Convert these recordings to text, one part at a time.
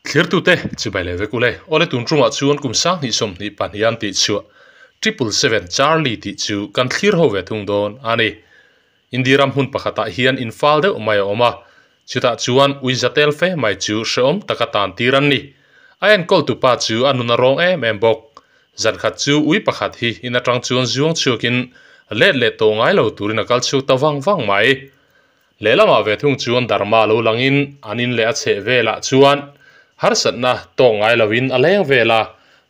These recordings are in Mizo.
Thlirtute chibai leh vek ule. Awle tun tumah chuan kum sanghnih sawmhnih pahnih an tih chhuah Triple Seven Charlie tih chu kan thlir ho ve thung dawn a ni. India ram hmun pakhatah hian infal deuh mai a awm a, chutah chuan ui za tel fe mai chu hrehawm taka tan tir an ni. A enkawl tupa chu a nun a rawng em em bawk. Zan khat chu ui pakhat hi in atang chuan zuang chhuakin let leh tawh ngai lo turin a kal chhuak ta vang vang mai. Lehlamah ve thung chuan Dharma lo langin an in leh a chheh velah chuan harsatna tawk ngai loin a leng vel a,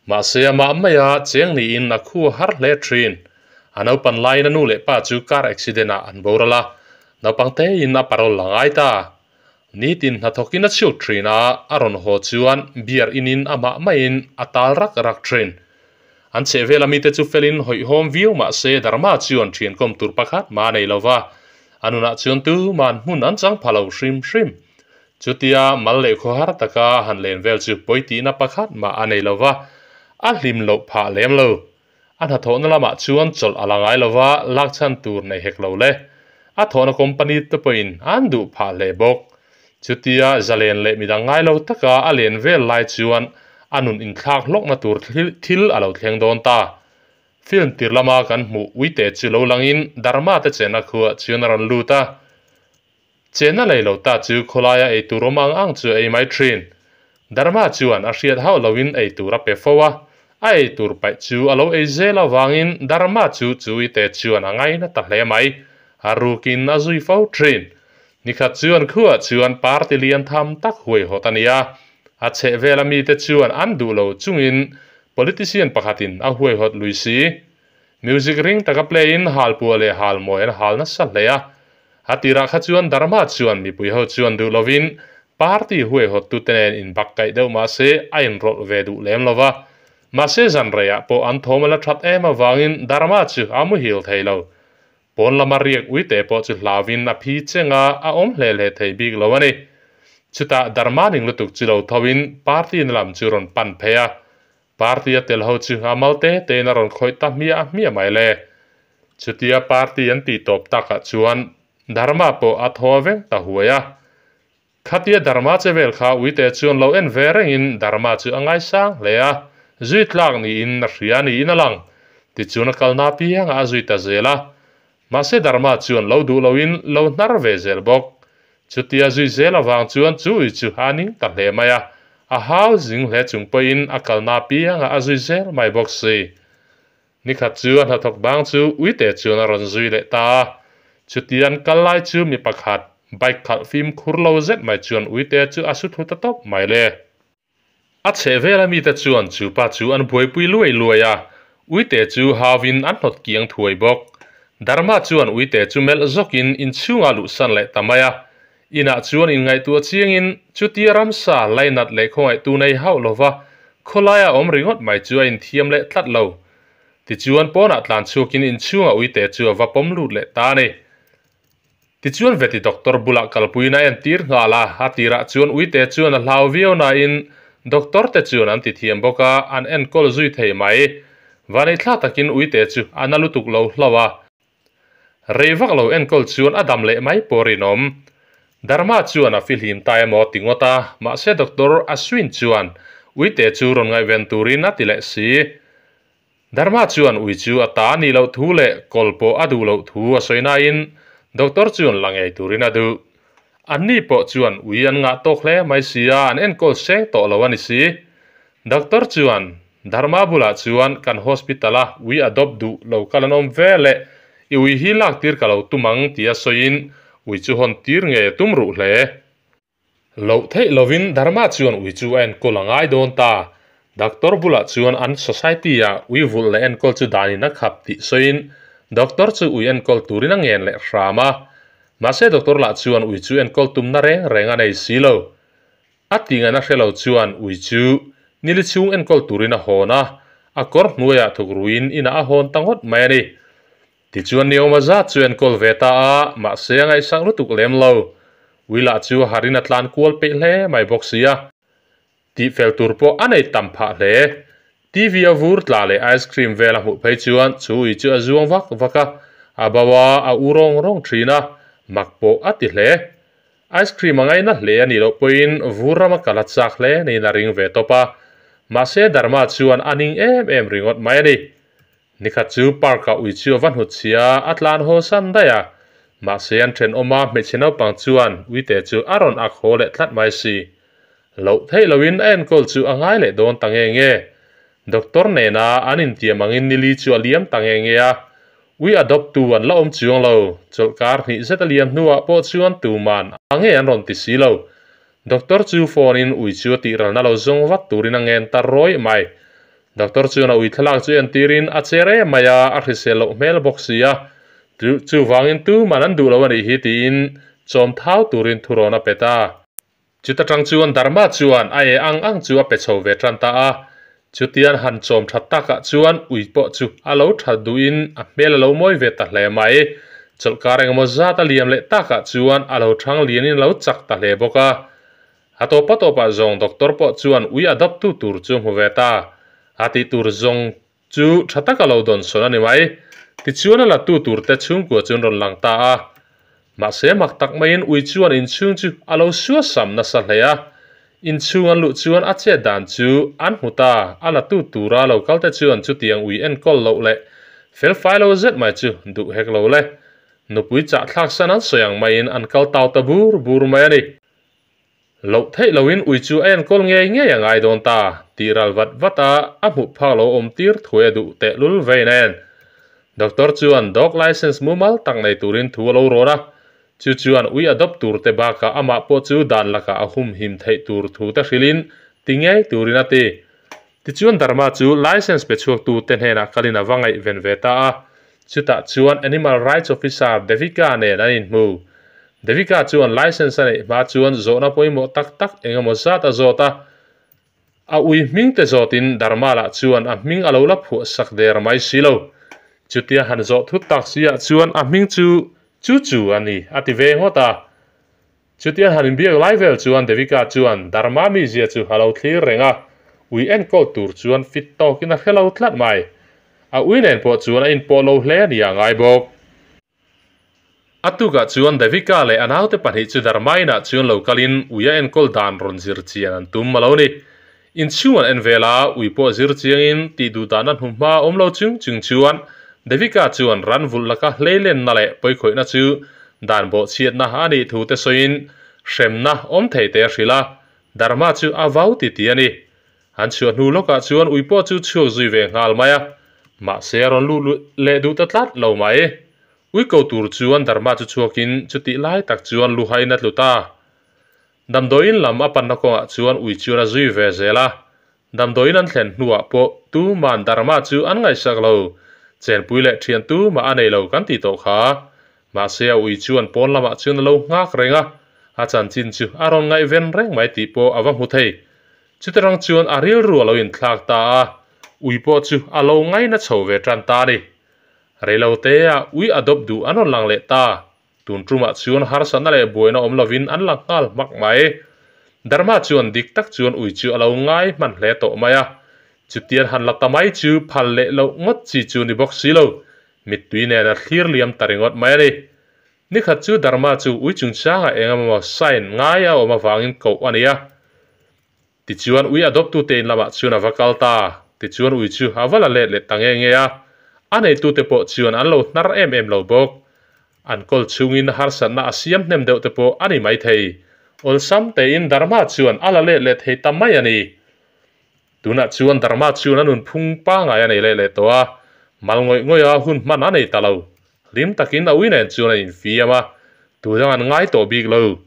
mahse amah maia cheng niin a khu a har hle thin. A naupan laiin a nu leh pa chu car accident ah an boral a, naupang tein a parole la ngai ta. Nitin hnathawkin a chhuk thin a, a rawn haw chuan beer inin amah maiin a tal rak rak thin. An chheh vela mite chu felin hawihhawm viau mah se Dharma chuan thiankawm tur pakhat mah a nei lo va, a nunah chuan tuman hmun an chang pha lo hrim hrim. Chutia mal leh khawhar taka han len vel chu pawi tihna pakhat mah a nei lo va, a hlim loh phah lem lo. A hnathawhna lamah chuan chawlh a la ngai lo va, lak chhan tur nei hek lo le. A thawhna company te pawhin an duh phah hle bawk. Chutia zalen leh midang ngai lo taka a len vel lai chuan a nun inthlak hlawkna tur thil a lo thleng dawn ta. Film tir lama kan hmuh uite chu lo langin Dharma te chenna khuah chuan a rawn lut a. Chenna lei lo ta chu khawlaia ei tur awm ang ang chu a ei mai thin. Dharma chuan a hriat hauh loin ei tur a pe fo a, a ei tur paih chu a lo ei zel avangin Dharma chu chu uite chuan a ngaina ta hle mai. A rukin a zui fo thin. Nikhat chuan khuah chuan party lian tham tak huaihawt a ni a, a chhehvela mite chuan an duh lo chungin politician pakhatin a huaihawt lui si. Music ring taka play in halpuah leh halmawi an hal nasa hle a. A tirah kha chuan Dharma chuan mipui ho chuan duh lovin party huaihawt tute nen inbak kaih deuh mah se a inrawlh ve duh lem lo va. Mahse zan reiah pawh an thawm a la that em avangin Dharma chu a muhil thei lo. Pawn lama riak uite pawh chu hlauin a phi cheng a, a awm hle hle thei bik lo a ni. Chutah Dharma ning lutuk chu lo thoin party na lam chu rawn pan phei a. Party a tel ho chu a mal te tein a rawn khawih ta hmiah hmiah mai le. Chutia party an tih tawp takah chuan Dharma pawh a thaw veng ta huai a. Khatia Dharma che vel kha uite chuan lo en ve rengin Dharma chu a ngaisang hle a, zui tlak niin a hria niin a lang. Tichuan a kalna apiangah a zui ta zel a. Mahse Dharma chuan lo duh loin lo hnar ve zel bawk. Chutia zui zel avang chuan chu ui chu a ning ta hle mai a, a hau zing hle chung pawhin a kalna apiangah a zui zel mai bawk si. Nikhat chu a hnathawk bang chu uite chuan a rawn zui leh ta a. Chuti an kal lai chu mi pakhat bike khalh fimkhur lo zet mai chuan uite chu a su thlu ta tawp mai le. A chheh vela mite chuan chu pa chu an buaipui luai luai a, uite chu hauin an hnawt kiang thuai bawk. Dharma chuan uite chu melh zawkin inchhungah luhsan leh ta mai a. Inah chuan inngaihtuah chiangin chutia ramsa lainat leh khawngaihtu nei hauh lova khawlaia awm ringawt mai chu a inthiam leh tlat lo. Tichuan pawnah tlan chhuakin inchhungah uite chu a va pawm lut leh ta a ni. Tichuan veti doctor bulah kalpuiin a entir nghal a, a tirah chuan uite chuan a hlau viau nain doctor te chuan an ti thiam bawk a, an enkawl zui thei mai. Vaneihthlak takin uite chu a na lutuk lo hlauh a. Rei vak lo enkawl chuan a dam leh mai pawh rinawm. Dharma chuan a fihlim ta emaw ti ngawt a, mahse Doctor Ashwin chuan uite chu rawn ngaihven turin a ti leh si. Dharma chuan ui chu a ta a nih loh thu leh kawl pawh a duh loh thu a sawi nain Doctor chuan la ngei turin a duh. Anni pawh chuan ui an ngah tawk hle mai si a, an enkawl seng tawh lo a ni si. Doctor chuan Dharma bulah chuan kan hospital a ui adopt duh lo kal an awm ve leh i ui hi lak tir ka lo tum ang tia sawiin ui chu hawn tir ngei a tum ruh hle. Loh theih lovin Dharma chuan ui chu a enkawl a ngai dawn ta. Doctor bulah chuan an society ah ui vulh leh enkawl chu danin a khap tih sawiin doctor chu ui enkawl turin a ngen leh hram a. Mahse doctor lah chuan ui chu enkawl tumna reng reng a nei si lo. A tingaihna hre lo chuan ui chu nili chhung enkawl turin a hawn a, a kawr hnuaiah thuk ruiin inah a hawn ta ngawt mai a ni. Tichuan Niawma zat chu enkawl ve ta a, mahse a ngaihsak lutuk lem lo. Ui lah chu a harin a tlan kual peih hle mai bawk si a. Tihfel tur pawh a nei tam phah hle. TV a vur tla leh ice cream vel a hmuh phei chuan chu ui chu a zuang vak vak a, a bo a, a u rawng rawng thin a, mak pawh a ti hle. Ice cream a ngaina hle a nih loh pawhin vur rama kal a chak hle niin a ring ve tawp a, mahse Dharma chuan a ning em em ringawt mai a ni. Nikhat chu park ah ui chu a va hnut chhia a, a tlan haw san daih a, mahse an thenawm a hmeichhe naupang chuan uite chu a rawn ak haw leh tlat mai si. Loh theih loin a enkawl chu a ngai leh dawn ta nge nge. Doctor nena an intiam angin nili chu a liam ta nge nge a, ui adopt tu an la awm chuang lo. Chawlhkar hnih zet a liam hnuah pawh chuan tuman a nge an rawn ti si lo. Doctor chu phone in ui chu a tihralna lo zawng vat turin a ngen ta rawih mai. Doctor chuan a ui thlalak chu entirin a che rem mai a, a hrisel loh hmel bawk si a, chuvangin tuman an duh lo a nih hi tiin chawm thau turin thurawn a pe ta. Chuta tang chuan Dharma chuan a e ang ang chu a pe chho ve tan ta a. Chutian han chawm that takah chuan ui pawh chu a lo that duhin a hmel a lo mawi ve ta hle mai. Chawlhkar engemaw zat a liam leh takah chuan a lo thang lianin a lo chak ta hle bawk a. A tawpa tawpah zawng doctor pawh chuan ui a daptu tur chu hmu ve ta. A tih tur zawng chu tha taka lo dawn sawn a ni mai. Tichuan a latu turte chhungkua chu an rawn lang ta a. Mahse mak tak maiin ui chuan inchhung chu a lo suasam nasa hle a. Inchhung an luh chuan a chet dan chu an hmu ta, a latu tura lo kalte chuan chutiang ui enkawl loh leh felfai lo zet mai chu duh hek lo le. Nupui chahthlak san an sawi ang maiin an kal tau ta bur bur mai a ni. Loh theih loin ui chu a enkawl ngei ngei a ngai dawn ta, tih ral vat vat a, a hmuh phak lo awm tir thuai a duh tehlul vei nen. Doctor chuan dog licence mumal tak nei turin thu a lo rawn a, chu chuan ui a dawp tur te bakah amah pawh chu dan lakah a humhim theih tur thu te hrilhin ti ngei turin a ti. Tichuan Dharma chu licence pe chhuaktu te hnenah kalin a va ngaihven ve ta a, Chutah chuan Animal Rights Officer Devika nen an inhmu. Devika chuan licence a neih hma chuan zawhna pawimawh tak tak eng emaw zat a zawt a. A ui hming te zawtin Dharma lah chuan a hming a lo la phuah sak der mai si lo. Chutia han zawh thut tak si ah chuan a hming chu Chu Chu a ni a ti ve ngawt a. Chutia han inbiak lai vel chuan Devika chuan Dharma mizia chu a lo thlir reng a, ui enkawl tur chuan fit tawkin a hre lo tlat mai. A ui nen pawh chuan a inpawh lo hle a nia ngai bawk. A tukah chuan Devika leh a naute pahnih chu Dharma inah chuan lo kalin ui a enkawl dan rawn zir chian an tum a lo ni. Inchhung an en vel a, ui pawh zir chiangin tih duh dahna hnuhma awm lo chung chung chuan Devika chuan ran vulh laka hleilenna leh pawikhawihna chu dan bawhchhiatna a nih thu te sawiin hremna awm thei te a hrilh a, Dharma chu a vau ti ti a ni. An chhuah hnu lawkah chuan ui pawh chu chhuak zui ve nghal mai a, mahse a rawn luh leh duh ta tlat lo mai. Ui ko tur chuan Dharma chu chhuakin chutih lai tak chuan luhain a tlu ta. Damdawiin lam a panna kawngah chuan ui chuan a zui ve zel a, damdawiin an thlen hnuah pawh tuman Dharma chu an ngaihsak lo, chenpui leh thian tumah a nei lo kan tih tawh kha. Mahse a ui chuan pawn lamah chuan a lo nghak reng a, a chanchin chu a rawn ngaihven reng mai tih pawh a va hmu thei. Chutirang chuan a rilru a lo inthlak ta a, ui pawh chu a lo ngaina chho ve tan ta a ni. Reilotea ui a dawp duh an rawn lang leh ta. Tun tumah chuan harsatna leh buaina awm lovin an la nghal hmak mai. Dharma chuan dik tak chuan ui chu a lo ngai hman hle tawh mai a. Chutian han la ta mai chu phal leh loh ngawt chi chu ni bawk si lo. Mittui nen a thlir liam ta ringawt mai a ni. Nikhat chu Dharma chu ui chungchangah eng emaw sign ngai a awm avangin koh a ni a. Tichuan ui a dawptute in lamah chuan a va kal ta. Tichuan ui chu a va la let leh ta nge nge a. A neitute pawh chuan an lo hnar em em lo bawk. An kawl chhungin harsatna a siam hnem deuh te pawh a ni maithei. Awlsam tein Dharma chuan a la let leh thei ta mai a ni. Tunah chuan Dharma chuan a nunphung pangai a nei leh leh tawh a. Mal ngawih ngawih a hun hman a nei ta lo. Hlim takin a ui nen chuan a infiam a. Tudang an ngai tawh bik lo.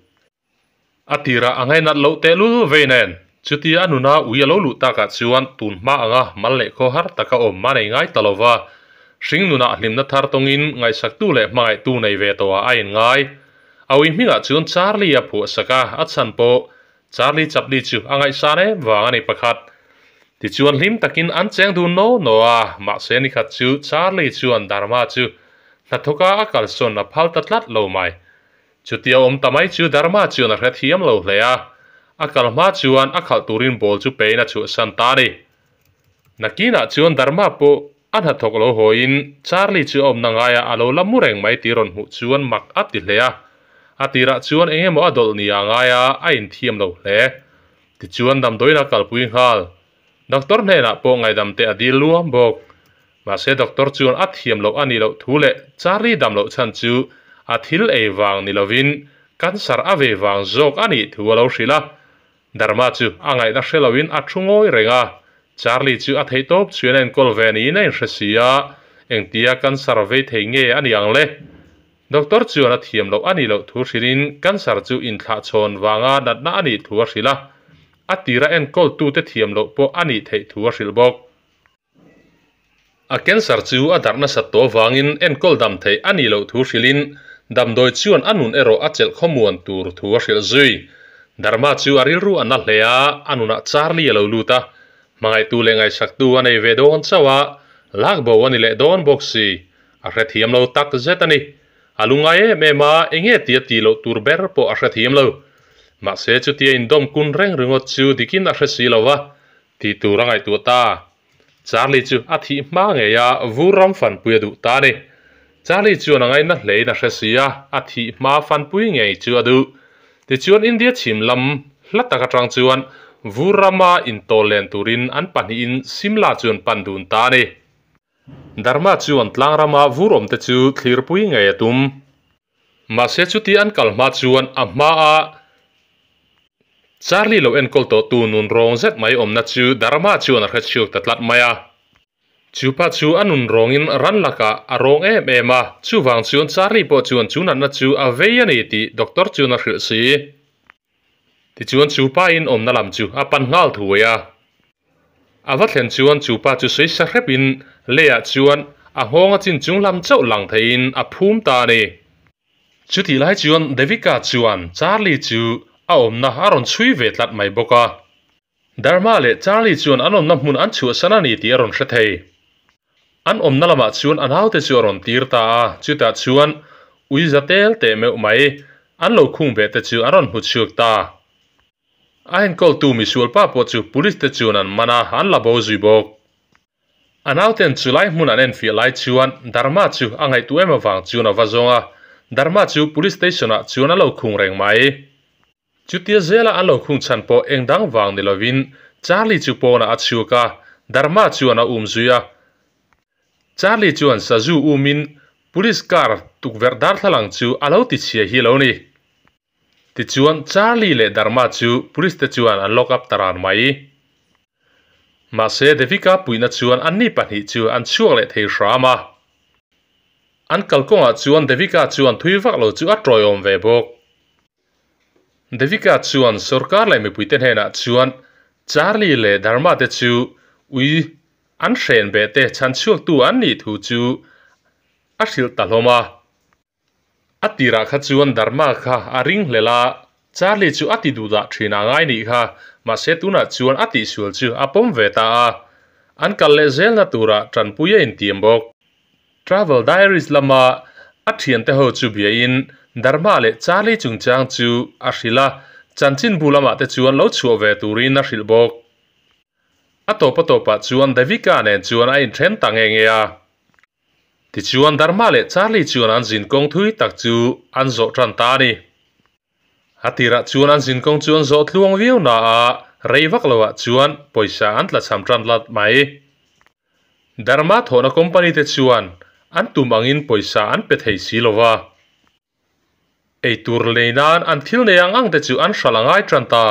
A tirah a ngainat loh tehlul vei nen, chutia a nuna ui a lo luh takah chuan tun hma anga mal leh khaw har taka awm a nei ngai ta lo va, hring nunah hlimna thar tawngin ngaihsaktu leh hmangaihtu nei ve tawhah a inngai. A ui hmingah chuan Charlie a phuah sak a, a chhan pawh Charlie Chapley chu a ngaihsan em vang a ni pakhat. Tichuan hlim takin an cheng dun naw naw a, mahse nikhat chu Charlie chuan Dharma chu hnathawka a kalsawn a phal ta tlat lo mai. Chutia awm ta mai chu Dharma chuan a hrethiam lo hle a, a kal hma chuan a khalh turin ball chu pein a chhuahsan ta a ni. Nakinah chuan Dharma pawh a hnathawk lo hawiin Charlie chu a awmna ngaiah a lo la mu reng mai tih rawn hmuh chuan mak a ti hle a. A tirah chuan eng emaw a dawlh ni a ngai a, a inthiam lo hle. Tichuan damdawiin a kalpui nghal. Doctor hnenah pawh ngaihdam te a dil luam bawk. Mahse doctor chuan a thiam loh a nih loh thu leh Charlie dam loh chhan chu a thil ei vang ni lovin cancer a vei vang zawk a nih thu a lo hrilh a. Dharma chu a ngaihna hre loin a thu ngawi reng a, Charlie chu a theih tawp chuan a enkawl ve niin a inhre si a, engtia cancer vei thei nge a ni ang le? Doctor chuan a thiam loh a nih loh thu hrilhin cancer chu inthlahchhawn vanga natna a nih thu a hrilh a, a tira enkawltute thiam loh pawh a nih theih thu a hrilh bawk. A cancer chu a darh nasat tawh avangin enkawl dam theih a nih loh thu hrilhin damdawi chuan a nun erawh a chelh khawmuan tur thu a hrilh zui. Dharma chu a rilru a na hle a, a nunah Charlie a lo lut a, hmangaihtu leh ngaihsaktu a nei ve dawn chauh a, lak bo a ni leh dawn bawk si. A hrethiam lo tak zet a ni. A lungngai em em a, enge tia tih loh tur ber pawh a hrethiam lo. Mahse chutia indawm kun reng ringawt chu dikin a hre si lo va, Tih tur a ngaihtuah ta. Charlie chu a thih hma ngei a, vur ram fanpui a duh ta a ni. Charlie chuan a ngaihna hlein a hre si a, a thih hma fanpui ngei chu a duh. Tichuan India chhim lam hla tak atang chuan vur rama intawl len turin an pahnihin Simla chu an pan dun ta a ni. Dharma chuan tlang rama vur awmte chu thlirpui ngei a tum. Mahse chuti an kal hma chuan a hmaa Charlie lo enkawl tawhtu nun rawng zet mai awmna chu Dharma chuan a hre chhuak ta tlat mai a. Chupa chu a nun rawngin ran lakah a rawng em em a, chuvang chuan Charlie pawh chuan chu natna chu a vei a ni tih doctor chuan a hrilh si. Tichuan chu pa in awmna lam chu a pan nghal thuai a. A va thlen chuan chu pa chu sawi sa hrep in leiah chuan a nghawng a chin chung lam chauh lang theihin a phum ta a ni. Chutih lai chuan Devika chuan Charlie chu a awmna a rawn chhui ve tlat mai bawk a. Dharma leh Charlie chuan an awmna hmun an chhuahsan a ni tih a rawn hre thei. An awmna lamah chuan a naute chu a rawn tir ta a, chutah chuan ui za tel teh meuh mai an lo khung beh te chu an rawn hmu chhuak ta. A enkawltu misual pa pawh chu police te chuan an man a, an la bo zui bawk. A nauten chu lai hmun an enfiah lai chuan Dharma chu a ngaihtuah em avang chuan a va zawng a, Dharma chu police station ah chuan a lo khung reng mai. Chutia zela an lo khung chhan pawh eng dang vang ni lovin Charlie chu pawnah a chhuak a, Dharma chuan a um zui a. Charlie chuan sazu umin police car tukverh darthlalang chu a lo ti chhia hi lo ni. Tichuan Charlie leh Dharma chu police te chuan an lock up ta ran mai. Mahse Devika puihna chuan anni pahnih chu an chhuak leh thei hram a. An kalkawngah chuan Devika chuan thui vak lo chu a tawiawm ve bawk. Devika chuan sorkar leh mipuite hnenah chuan Charlie leh Dharma te chu ui an hren beh te chhan chhuaktu an nih thu chu a hrilh ta hlawm a. A tirah kha chuan Dharma kha a ring hlel a, Charlie chu a ti duh dah thin a ngai nih kha, mahse tunah chuan a tihsual chu a pawm ve ta a. An kal leh zelna turah tanpui a intiam bawk. Travel Diaries lama a thiante ho chu biain Dharma leh Charlie chungchang chu a hrilh a, chanchinbu lamah te chuan lo chhuah ve turin a hrilh bawk. A tawp a tawpah chuan Devika nen chuan a inthen ta nge nge a. Tichuan Dharma leh Charlie chuan an zinkawng thui tak chu an zawh tan ta a ni. A tirah chuan an zinkawng chu an zawh tluang viau na a, rei vak loah chuan pawisa an tlachham tan tlat mai. Dharma thawhna company te chuan an tum angin pawisa an pe thei si lo va. Eitur nei nan an thil nei ang ang te chu an hralh a ngai tan ta.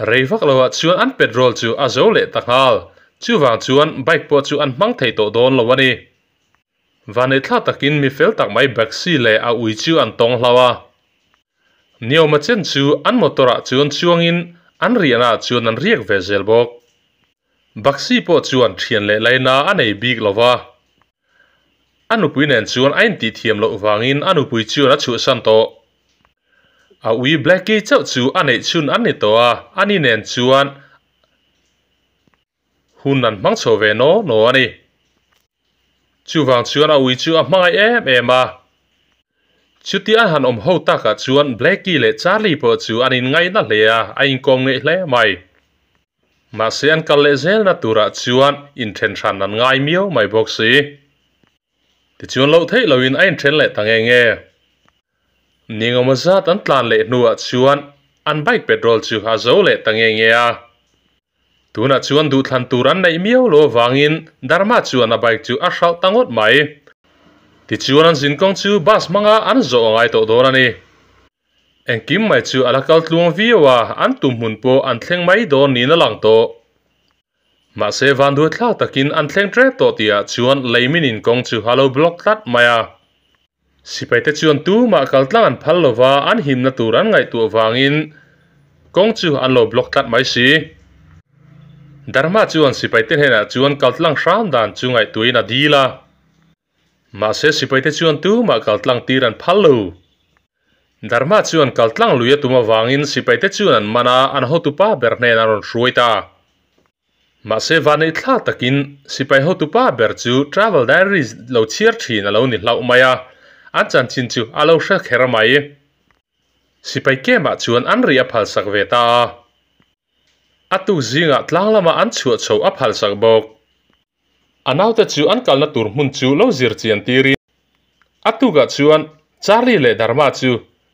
Rei vak loah chuan an petrol chu a zo leh ta nghal, chuvang chuan bike pawh chu an hmang thei tawh dawn lo a ni. Vanei thla takin mi fel tak mai Baxi leh a ui chu an tawng hlau a. Niawma chen chu an motor ah chuan chuangin an riahna ah chuan an riak ve zel bawk. Baxi pawh chuan thian leh laina a nei bik lo va. A nupui nen chuan a intih thiam loh vangin a nupui chuan a chhuahsan tawh. A ui Blackie chauh chu a neih chhun an ni tawh a, ani nen chuan Hun an hmang chho ve naw naw a ni. Chuvang chuan a ui chu a hmangaih em em a. Chuti an han awm ho takah chuan Blackie leh Charlie pawh chu an inngaihna hle a, a inkawm ngeih hle mai. Mahse an kal leh zelna turah chuan inthen hran an ngai miau mai bawk si. Tichuan loh theih loin a inthen leh ta nge nge. Ni engemaw zat an tlan leh hnuah chuan an bike petrol chu a zo leh ta nge nge a. Tunah chuan duhthlan tur an neih miau lo avangin Dharma chuan a bike chu a hralh ta ngawt mai. Tichuan an zinkawng chu bus hmanga an zawh a ngai tawh dawn a ni. Engkim mai chu a la kal tluang viau a, an tum hmun pawh an thleng mai dawn niin a lang tawh. Mahse vanduai thlak takin an thleng tep tawh tihah chuan leimin inkawng chu a lo block tlat mai a. Sipaite chuan tumah kal tlang an phal lova an himna tur an ngaihtuah vangin kawng chu an lo block tlat mai si. Dharma chuan sipaite hnenah chuan kal tlang hram dan chu ngaihtuahin a dil a. Mahse sipaite chuan tumah kal tlang tir an phal lo. Dharma chuan kal tlang lui a tum avangin sipaite chuan an man a, an hotupa ber hnenah an rawn hruai ta. Mahse vanneih thlak takin sipai hotupa ber chu travel diaries lo chhiar thin a lo ni hlauh mai a, an chanchin chu a lo hre kher mai. Sipai camp-ah chuan an ri a phalsak ve ta a. A tuk zingah tlang lama an chhuah chho a phalsak bawk. A naute chu an kalna tur hmun chu lo zir chian tirin a tukah chuan Charlie leh Dharma chu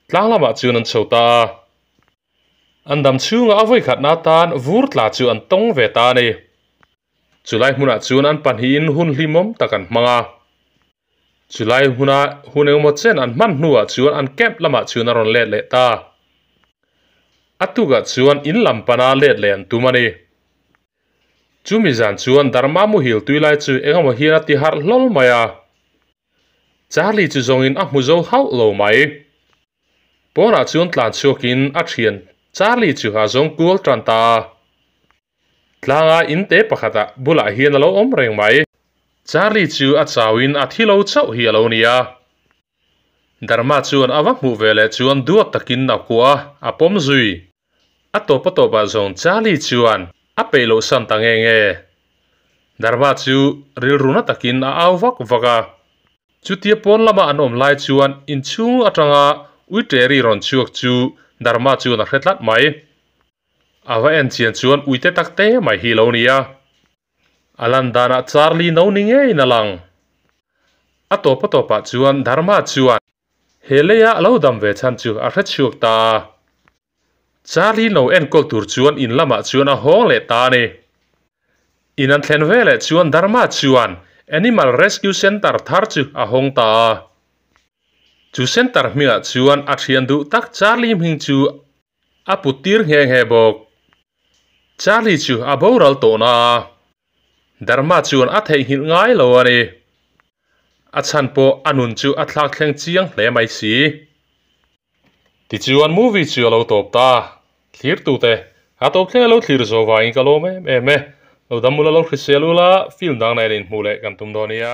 tlang lamah chuan an chho ta a. An dam chhungah a vawikhatna atan vur tla chu an tawng ve ta a ni. Chulai hmunah chuan an pahnihin hun hlimawm tak an hmang a. Chulai hmuna hun engemaw chen an hman hnuah chuan an camp lamah chuan a rawn let leh ta. A tukah chuan in lam pana let leh an tum a ni. Chumi zan chuan Dharma muhil tui lai chu engemaw hian a ti harh hlawl mai a. Charlie chu zawngin a hmu zo hauh lo mai. Pawnah chuan tlan chhuakin a thian Charlie chu a zawng kual tan ta a. Tlanga in te pakhatah bulah hian a lo awm reng mai. Charlie chu a chauin a thi lo chauh hi a lo ni a. Dharma chuan a va hmuh veleh chuan duat takin a kuah a, a pawm zui. A tawp a tawpah zawng Charlie chuan a peih loh san ta nge nge. Dharma chu rilru na takin a au vak vak a. Chutia pawn lama an awm lai chuan inchhung atanga Uiteri rawn chhuak chu Dharma chuan a hre tlat mai. A va en chian chuan uite tak te mai hi lo ni a. A lan danah Charlie no ni ngeiin a lang. A tawp a tawpah chuan Dharma chuan he leia a lo dam ve chhan chu a hre chhuak ta a. Charlie no enkawl tur chuan in lamah chuan a hawng leh ta a ni. In an thlen ve leh chuan Dharma chuan Animal Rescue Centre thar chu a hawng ta a. Chu centre hmingah chuan a thian duh tak Charlie hming chu a put tir nghe nghe bawk. Charlie chu a boral tawh na a, Dharma chuan a theihnghilh ngai lo a ni. A chhan pawh a nun chu a thlak thleng chiang hle mai si. Tichuan movie chu a lo tawp ta. Thlirtute, a tawp thleng a lo thlir zo vangin ka lawm em em e. Lo dam ula lo hrisel ula, film dang nen inhmuh leh kan tum dawn nia.